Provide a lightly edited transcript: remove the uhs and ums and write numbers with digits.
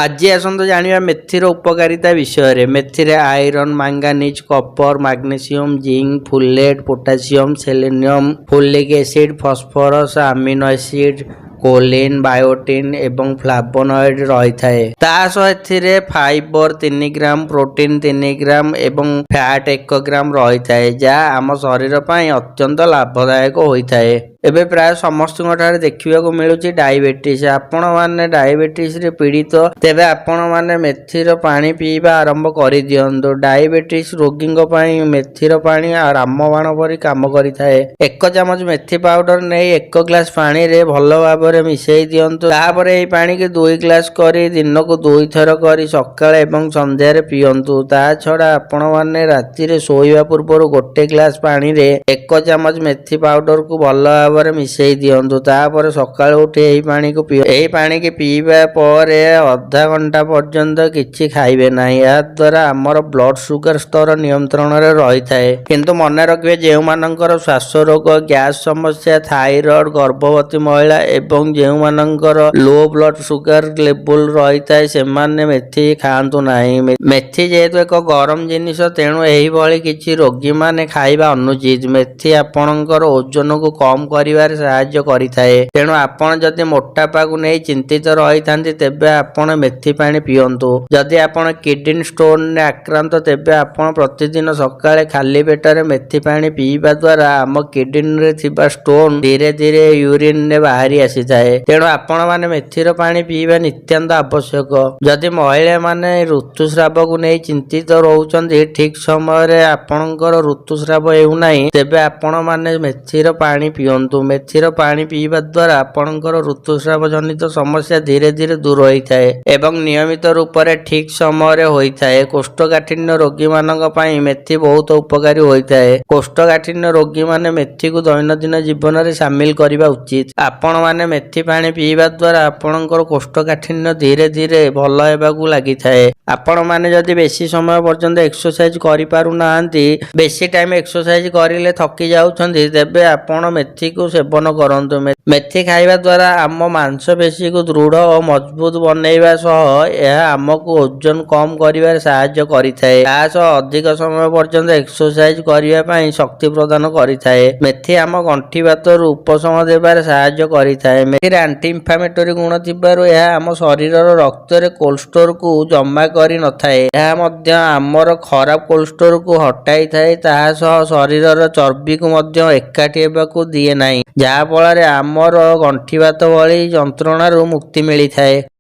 ଆଜି ଆସନ୍ତୁ ଜାଣିବା ମେଥିର ଉପକାରିତା ବିଷୟରେ। ମେଥିରେ iron, manganese, copper, magnesium, zinc, folate, potassium, selenium, folic acid, phosphorus, amino acid, choline, biotin ଏବଂ ଫ୍ଲାଭୋନଏଡ୍ ରହିଥାଏ। ତା ସହ ଏଥିରେ ଫାଇବର 3 ଗ୍ରାମ, ପ୍ରୋଟିନ୍ 3 ଗ୍ରାମ ଏବଂ ଫ୍ୟାଟ୍ 1 ଗ୍ରାମ ରହିଥାଏ, ଯାହା ଆମ ଶରୀର ପାଇଁ ଅତ୍ୟନ୍ତ ଲାଭଦାୟକ ହୋଇଥାଏ। ଏବେ ପ୍ରାୟ ସମସ୍ତଙ୍କ ଠାରେ ଦେଖିବାକୁ ମିଳୁଛି ଡାଇବେଟିସ୍। ଆପଣମାନେ ଡାଇବେଟିସରେ ପୀଡ଼ିତ, ତେବେ ଆପଣମାନେ ମେଥିର ପାଣି ପିଇବା ଆରମ୍ଭ କରିଦିଅନ୍ତୁ। ଡାଇବେଟିସ୍ ରୋଗୀଙ୍କ ପାଇଁ ମେଥିର ପାଣି ରାମବାଣ ପରି କାମ କରିଥାଏ। 1 ଚାମଚ ମେଥି ପାଉଡର ନେଇ 1 ଗ୍ଲାସ ପାଣିରେ ଭଲ ଭାବରେ ମିଶାଇ ଦିଅନ୍ତୁ। ତାପରେ ଏହି ପାଣିକି 2 ଗ୍ଲାସ କରି ଦିନକୁ ଦୁଇଥର କରି ସକାଳେ ଏବଂ ସନ୍ଧ୍ୟାରେ ପିଅନ୍ତୁ। ତା ଛଡ଼ା ଆପଣମାନେ ରାତିରେ ଶୋଇବା ପୂର୍ବରୁ 1 ଗ୍ଲାସ ପାଣିରେ 1 ଚାମଚ ମେଥି ପାଉଡରକୁ ଭଲ ଭାବରେ ମିଶାଇ ଦିଅନ୍ତୁ। ତାପରେ ସକାଳୁ ଉଠି ଏହି ପାଣିକୁ ପିଅ। ଏହି ପାଣିକି ପିଇବା ପରେ ଅଧା ଘଣ୍ଟା ପର୍ଯ୍ୟନ୍ତ କିଛି ଖାଇବେ ନାହିଁ। ଏହାଦ୍ୱାରା ଆମର ବ୍ଲଡ ସୁଗାର ସ୍ତର ନିୟନ୍ତ୍ରଣରେ ରହିଥାଏ। କିନ୍ତୁ ମନେ ରଖିବେ, ଯେଉଁମାନଙ୍କର ଶ୍ୱାସ ରୋଗ, ଗ୍ୟାସ ସମସ୍ୟା, ଥାଇରଏଡ, ଗର୍ଭବତୀ ମହିଳା ଏବଂ ଯେଉଁମାନଙ୍କର ଲୋ ବ୍ଲଡ ସୁଗାର ଲେବୁଲ ରହିଥାଏ, ସେମାନେ ମେଥି ଖାଆନ୍ତୁ ନାହିଁ। ମେଥି ଯେହେତୁ ଏକ ଗରମ ଜିନିଷ, ତେଣୁ ଏହିଭଳି କିଛି ରୋଗୀମାନେ ଖାଇବା ଅନୁଚିତ। ମେଥି ଆପଣଙ୍କର ଓଜନକୁ କମ କରିବାରେ ସାହାଯ୍ୟ କରିଥାଏ। ତେଣୁ ଆପଣ ଯଦି ମୋଟାପାକୁ ନେଇ ଚିନ୍ତିତ ରହିଥାନ୍ତି, ତେବେ ଆପଣ ମେଥି ପାଣି ପିଅନ୍ତୁ। ଯଦି ଆପଣ କିଡନୀ ଷ୍ଟୋନରେ ଆକ୍ରାନ୍ତ, ତେବେ ଆପଣ ପ୍ରତିଦିନ ସକାଳେ ଖାଲି ପେଟରେ ମେଥି ପାଣି ପିଇବା ଦ୍ୱାରା ଆମ କିଡନୀରେ ଥିବା ଷ୍ଟୋନ ଧୀରେ ଧୀରେ ୟୁରିନରେ ବାହାରି ଆସିଥାଏ। ତେଣୁ ଆପଣମାନେ ମେଥିର ପାଣି ପିଇବା ନିତ୍ୟାନ୍ତ ଆବଶ୍ୟକ। ଯଦି ମହିଳାମାନେ ଋତୁସ୍ରାବକୁ ନେଇ ଚିନ୍ତିତ ରହୁଛନ୍ତି, ଠିକ ସମୟରେ ଆପଣଙ୍କର ଋତୁସ୍ରାବ ହେଉନାହିଁ, ତେବେ ଆପଣମାନେ ମେଥିର ପାଣି ପିଅନ୍ତୁ। ମେଥିର ପାଣି ପିଇବା ଦ୍ୱାରା ଆପଣଙ୍କର ଋତୁସ୍ରାବ ଜନିତ ସମସ୍ୟା ଧୀରେ ଧୀରେ ଦୂର ହୋଇଥାଏ ଏବଂ ନିୟମିତ ରୂପରେ ଠିକ ସମୟରେ ହୋଇଥାଏ। କୋଷ୍ଠକାଠିନ୍ୟ ରୋଗୀମାନଙ୍କ ପାଇଁ ମେଥି ବହୁତ ଉପକାରୀ ହୋଇଥାଏ। କୋଷ୍ଠକାଠିନ୍ୟ ରୋଗୀମାନେ ମେଥିକୁ ଦୈନନ୍ଦିନ ଜୀବନରେ ସାମିଲ କରିବା ଉଚିତ। ଆପଣମାନେ ମେଥି ପାଣି ପିଇବା ଦ୍ୱାରା ଆପଣଙ୍କର କୋଷ୍ଠକାଠିନ୍ୟ ଧୀରେ ଧୀରେ ଭଲ ହେବାକୁ ଲାଗିଥାଏ। ଆପଣମାନେ ଯଦି ବେଶୀ ସମୟ ପର୍ଯ୍ୟନ୍ତ ଏକ୍ସରସାଇଜ କରିପାରୁନାହାନ୍ତି, ବେଶୀ ଟାଇମ ଏକ୍ସରସାଇଜ କରିଲେ ଥକି ଯାଉଛନ୍ତି, ତେବେ ଆପଣ ମେଥିକୁ ସେବନ କରନ୍ତୁ। ମେଥି ଖାଇବା ଦ୍ୱାରା ଆମ ମାଂସପେଶୀକୁ ଦୃଢ଼ ଓ ମଜବୁତ ବନେଇବା ସହ ଏହା ଆମକୁ ଓଜନ କମ କରିବାରେ ସାହାଯ୍ୟ କରିଥାଏ। ତା ସହ ଅଧିକ ସମୟ ପର୍ଯ୍ୟନ୍ତ ଏକ୍ସରସାଇଜ କରିବା ପାଇଁ ଶକ୍ତି ପ୍ରଦାନ କରିଥାଏ। ମେଥି ଆମ ଗଣ୍ଠିବାତରୁ ଉପଶମ ଦେବାରେ ସାହାଯ୍ୟ କରିଥାଏ। ମେଥିରେ ଆଣ୍ଟି ଇନଫ୍ଲାମେଟୋରୀ ଗୁଣ ଥିବାରୁ ଏହା ଆମ ଶରୀରର ରକ୍ତରେ କୋଲେଷ୍ଟ୍ରୋଲକୁ ଜମା କରି ନଥାଏ। ଏହା ମଧ୍ୟ ଆମର ଖରାପ କୋଲେଷ୍ଟ୍ରୋଲକୁ ହଟାଇଥାଏ। ତାହା ସହ ଶରୀରର ଚର୍ବିକୁ ମଧ୍ୟ ଏକାଠି ହେବାକୁ ଦିଏ ନାହିଁ, ଯାହା ଫଳରେ ଆମର ଗଣ୍ଠିବାତ ଭଳି ଯନ୍ତ୍ରଣାରୁ ମୁକ୍ତି ମିଳିଥାଏ।